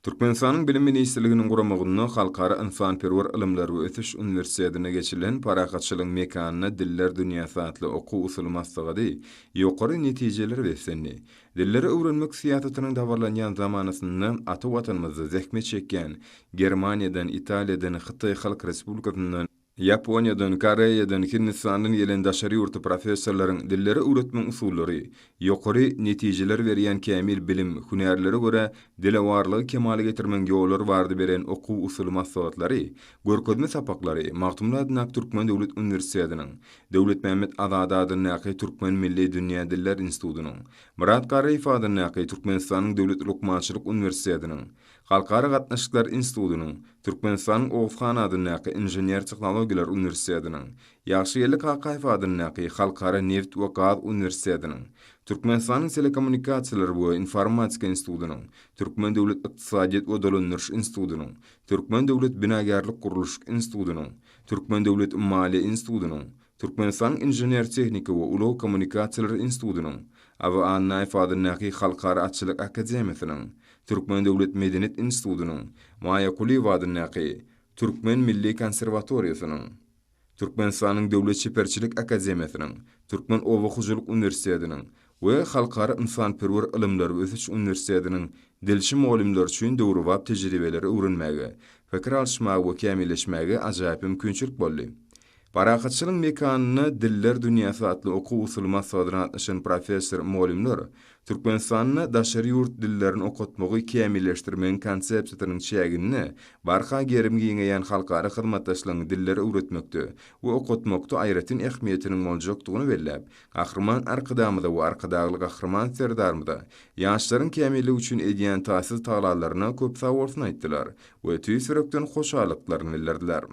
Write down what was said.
Türkmenistanyň Bilim ministrliginiň guramagynda Halkara ynsanperwer ylymlar we ösüş uniwersitetinde geçirilen Parahatçylygyň mekanynda diller dünýäsi atly okuw-usuly maslahady ýokary netijelere beslendi. Dilleri öwrenmek syýasatynyň dabaralanýan zamanasynda ata Watanymyzda zähmet çekýän Germaniýadan, Italiýadan, Hytaý Halk Respublikasyndan, Ýaponiýadan, Koreýadan, Hindistandan gelen daşary ýurtly professorlaryň dilleri öwretmegiň usullary, ýokary netijeler berýän kämil bilim, hünärlere görä dilewarlygy kemala getirmegiň ýollary barada beren okuw-usuly maslahatlary, görkezme sapaklary Magtymguly adyndaky Türkmen döwlet uniwersitetiniň, Döwletmämmet Azady adyndaky Türkmen milli dünýä diller institutynyň, Myrat Garryýew adyndaky Türkmenistanyň Döwlet lukmançylyk uniwersitetiniň, Halkara gatnaşyklar institutynyň, Türkmenistanyň Oguz han adyndaky Inžener-tehnologiýalar uniwersitetiniň, Ýagşygeldi Kakaýew adyndaky Halkara neft we gaz uniwersitetiniň, Türkmenistanyň Telekommunikasiýalar we informatika institutynyň, Türkmen döwlet ykdysadyýet we dolandyryş institutynyň, Türkmen döwlet binagärlik-gurluşyk institutynyň, Türkmen döwlet maliýe institutynyň, Türkmenistanyň Inžener-tehniki we ulag kommunikasiýalary institutynyň, Aba Annaýew adyndaky Halkara atçylyk akademiýasynyň, Türkmen döwlet medeniýet institutynyň, Maýa Kulyýewa adyndaky Türkmen milli konserwatoriýasynyň, Türkmenistanyň Döwlet çeperçilik akademiýasynyň, Türkmen oba hojalyk uniwersitetiniň we Halkara ynsanperwer ylymlar we ösüş uniwersitetiniň dilçi mugallymlary üçin döwrebap tejribeleri öwrenmäge, pikir alyşmaga we kämilleşmäge ajaýyp mümkinçilik boldy. Parahatçylygyň mekanynda Diller dünýäsi atly okuw-usuly maslahatyna gatnaşan professor-mugallymlar Türkmenistanda daşary ýurt dillerini okatmagy kämilleşdirmegiň konsepsiýasynyň çäginde barha gerim giňeýän halkara hyzmatdaşlygyň dilleri öwretmekde we okatmakda aýratyn ähmiýetiniň boljakdygyny belläp, Gahryman Arkadagymyza we Arkadagly Gahryman Serdarymyza ýaşlaryň kämilligi üçin edýän taýsyz tagalalaryna köp sagbolsun aýtdylar we tüýs ýürekden hoşallyklaryny bildirdiler.